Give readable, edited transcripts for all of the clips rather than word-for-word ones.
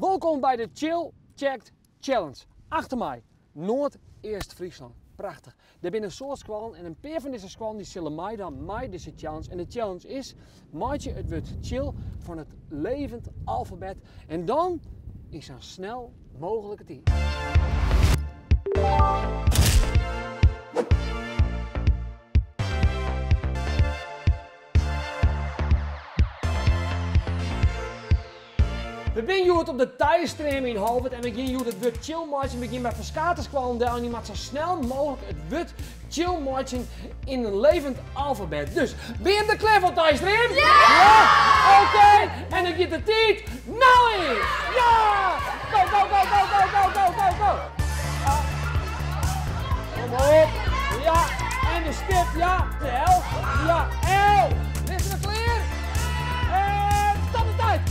Wolkom by de Chill Checked Challenge. Achter my, Noardeast-Fryslân. Prachtich. Der binne in soad skoallen en in pear fan dizze skoallen dy sille meidwaan mei dizze challenge. En de challenge is, meitsje it wurd chill fan it levend alfabet en dan yn sa'n snel mooglike tiid. We binne hjoed op de Tijstream yn Holwert en we gean hjoed it wurd chill meitsjen. We gean by ferskate skoallen del en dy moat sa snel mooglik it wurd chill meitsjen yn in levend alfabet. Dus, binne jim der klear foar, Tijstream? Ja! Ja? Oké, en dan giet de tiid no yn! Ja! Go, go, go, go, go, go, go, go, go! Kom op! Ja! En de stip, ja! De L, ja, L! Lizze we klear? En stop de tijd!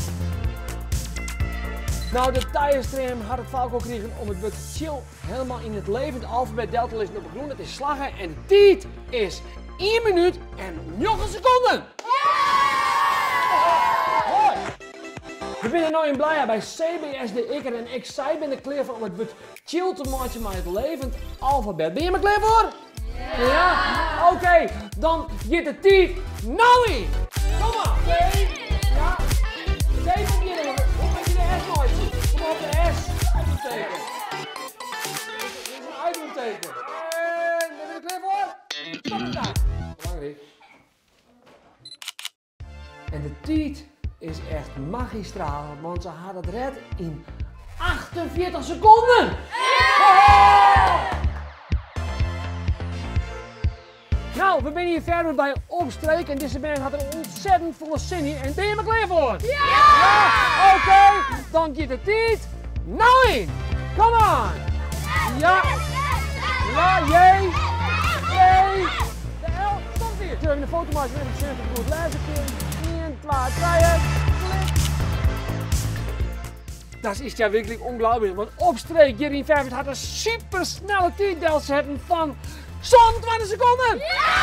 Nou, de Tijestream hat it foar elkoar krigen om it wurd chill helemaal yn it levend alfabet del te lizzen op 'e grûn. It is slagge en de tiid is ien minút en njoggen sekonden! Hoi! We binne no yn Blija by CBS De Ikker en ek sy binne der klear foar om it wurd chill te meitsjen mei it levend alfabet. Binne jimme der klear foar? Ja! Oké, dan giet de tiid no yn! Kom mar! C, ja. C komt hjir oan. Hoe moat je de S meitsje? Kom op, de S. Uitroepteken. Dit is in uitroepteken. En binne we der klear foar? Stop de tijd! Belangryk. En de tiid is echt magistraal, want se hat it red yn 48 sekonden! Nou, we binne hjir ferder by Opstreek en dizze bern hat der ontzettend folle sin yn. En binne jimme klear foar? Ja! Ja! Oké, dan giet de tiid no yn! Come on! Ja! Ja, J! J! De L, komt hier! Even een foto meitsje, even sjen oft ik goed lêze kin. Ien, twa, trije, klik! Dat is ja werklik ûngeloflik, want Opstreek hjir yn Ferwert hat in super snelle tiid delsetten fan 27 sekonden! Ja!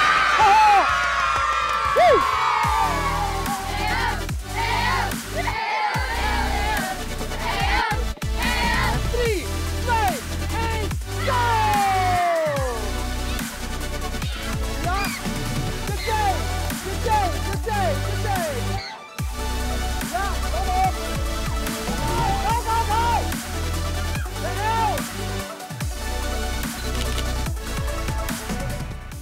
Woe! Drie, twee, één, go! Ja, de T, de T, de T, de T. Ja, kom op. Go, go, go! De L.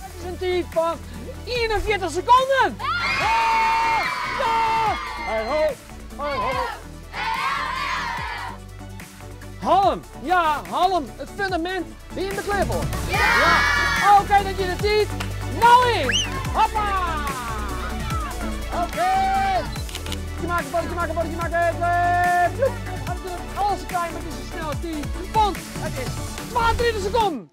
Dat is in tiid fan 41 sekonden. Ja! Hey ho, hey ho. Hallum, ja, Hallum, it fundamint. Binne jim der klear foar? Ja! Ja. Oké, dan giet de tiid no yn. Hoppa! Oké. Bordje maken, bordje maken, bordje maken. Ploep. We doen het alles klein met deze snelle tijd. Want het is 32 seconden.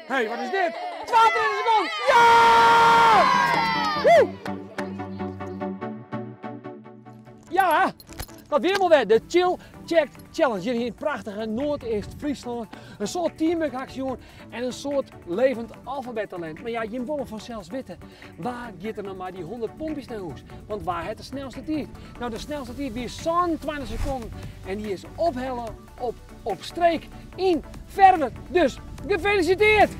Hé, hey, wat is dit? 32 seconden! Ja! Woe! Ja, dat wie wol wer de Chill Check Challenge. Hjir yn it prachtige Noardeast-Fryslân. In soad teamworkaksje en in soad levend alfabettalint. Mar ja, jim wolle fansels witte, wa giet der no mei dy 100 pompjes nei hûs? Want wa hat de snelste tiid? Nou, de snelste tiid wie 27 sekonden en dy is ophelle op Opstreek yn Ferwert. Dus gefelisiteerd!